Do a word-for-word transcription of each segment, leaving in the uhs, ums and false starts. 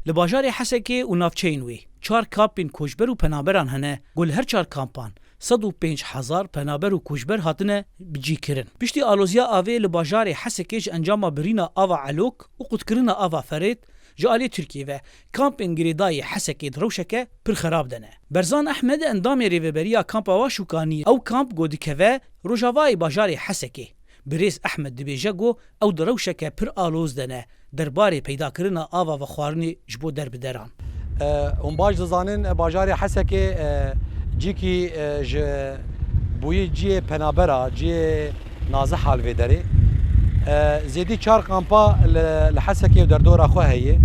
Li bajarê Hesekê û navçeyên wê çar kampên koçber û penaberan hene ku li her çar kampan sed û pênc hezar penaber û koçber hatine bicîhkirin. Piştî aloziya avê li bajarê Hesekê ji encama birîna ava Elok û qutkirina ava Ferêt ji aliyê Tirkiyê ve kampên girêdayî Hesekê di rewşeke pir xerab de ne. Berzan Ehmed, endamê rêveberiya kampa Waşûkaniyê, ew kamp ku dikeve rojavayê bajarê Hesekê. Birêz Ehmed dibêje ku ew di rewşeke pir aloz de ne derbarê peydakirina ava vexwarinê ji bo derbideran. E, hûn baş dizanin, e, bajarê Hesekê, e, cîkî, e, ji bûyî cihê penabera, cihê nazih hal vê derê. E, zêdî çar kampa li, li Hesekê û derdora xwe heye.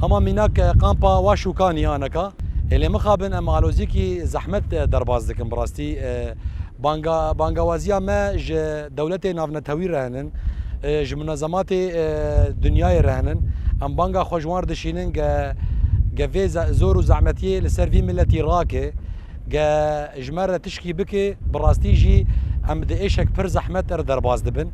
Hema mînak, e, kampa Waşûkanî aneka. Ê lê mixabin em alozîkî zehmet, e, derbas dikin bi rastî. E, banga-, bangawaziya me ji dewletê navnetewî re hinin, e, ji munezematê, e, dinyayê re hinin. Em banga xwe ji wan re dişînin ge, ge vê ze-, zor û zehmetiyê li ser vî miletî rake, ge ji me re tişkî bike, bi rastî jî em di êşek pir zehmet re derbas dibin.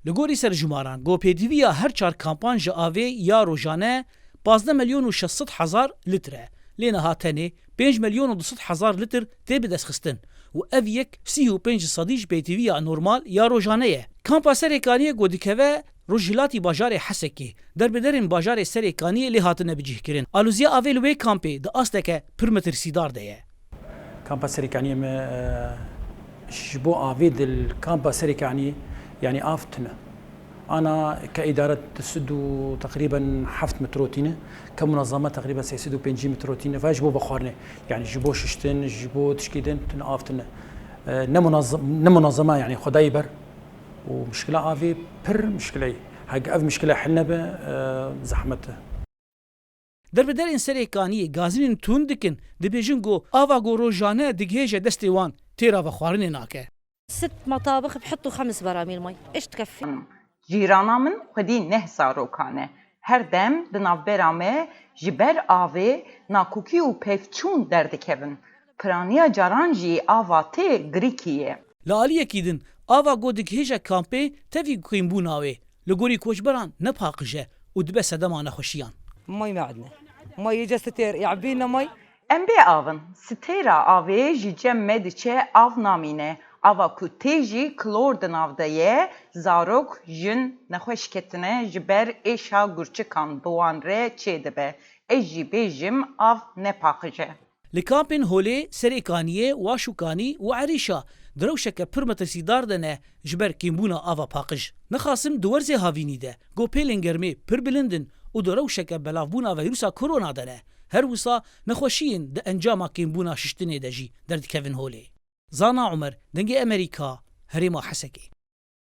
Li gorî serjimaran, ku pêdiviya her çar kampan ji avê ya rojane pazdeh milyon û şeş sed hezar litr e, lê niha tenê pênc milyon û du sed hezar litr tê bidestxistin û ev yek sî û pênc sedî ji pêdiviya normal ya rojane ye. Kampa Serêkaniyê ku dikeve rojhilatî bajarê Hesekê, derbiderên bajarê Serêkaniyê lê hatine bicihkirin. Aloziya avê li wê kampê di asteke pir metirsîdar de ye. Kampa Serêkaniyê me, e, ji bo avê di kampa Serêkaniyê, yanî av tune. Ana ke îdare di sed û teqrîben heft metro tîne, ke munezeme teqrîben sê sed û pêncî metro tîne. Ve ji bo vexwarinê, yanî ji bo şiştin, ji bo tişkî din tune av tune. E, ne munezem-, ne munezeme, yanî xwedayî ber. Û mişkila avê pir mişkile ye. Heke ev mişkile hel nebe, e, zehmet e. Derbiderên Serêkaniyê gazinên tund dikin, dibêjin ku ava ku rojane digihêje destê wan têra vexwarinê nake. ست مطابخ بحطوا خمس براميل مي، ايش تكفي؟ Cîrana min xwedî neh zarokan e. Her dem di navbera me ji ber avê nakokî û pevçûn derdikevin. Piraniya caran jî ava tê girîkî ye. Li aliyekî din, ava ku digihêje kampê tevî kêmbûna wê li gorî koçberan ne paqij e û dibe sedema nexweşiyan. مي ما عندنا. مي يجي ستير، يعبينا مي. Em bê av in. Stêra avê ji cem me diçe, av namîne. Ava ku tê jî klor di nav de ye, zarok, jin nexweş ketine, ji ber êşa gurçikan bi wan re çêdibe. Ez jî bêjim, av ne paqij e. Li kampên Holê, Serêkaniyê, Waşûkanî û Erîşa di rewşeke pir metirsîdar de ne ji ber kêmbûna ava paqij. Nexasim di werzê havînî de, ku pêlên germê pir bilind in û di rewşeke belavbûna vîrusa korona de ne, her wisa nexweşiyên di encama kêmbûna şiştinê de jî derdikevin holê. Zana Umer, Dengê Emerîka, Herêma Hesekê.